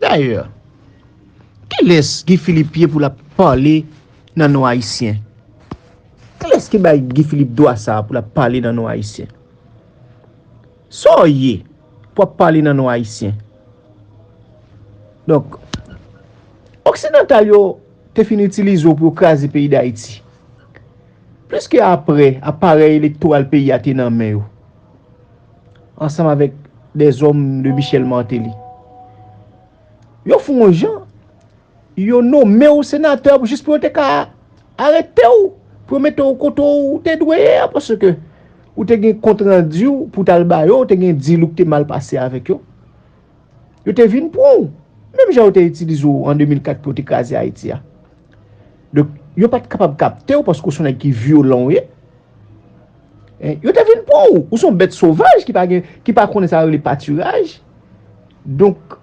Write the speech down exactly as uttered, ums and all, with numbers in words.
Dayè, kilès Guy Philippe ye pou l ap pale nan non Ayisyen? Kilès ki bay Guy Philippe dwa sa a pou l ap pale nan non Ayisyen? Sa w ye pou w ap pale nan non Ayisyen? Donk, oksidantal yo te fin itilize w pou yo kraze peyi Dayiti. Pliske apre aparèy elektoral peyi a te nan men yo, ansanm avèk dèzòm de Michel Martelly, yo fè yon jan, yo nonmen w senatè pou jis pou yo te ka arete w, pou yo mete w kote w te dwe ye a, paske ou te gen kontrandi w pou w t al ba yo, ou te gen dil ou ki te mal pase avèk yo. Yo te vin pran w. Menm jan yo te itilize w an de mil kat pou yo te kraze Ayiti a. Donk, yo pa t kapab kapte w paske w se yon nèg ki vyolan w ye. Hein, yo te vin pran w. Ou se yon bèt sovaj ki pa gen, ki pa konnen sa yo rele patiraj. Donk,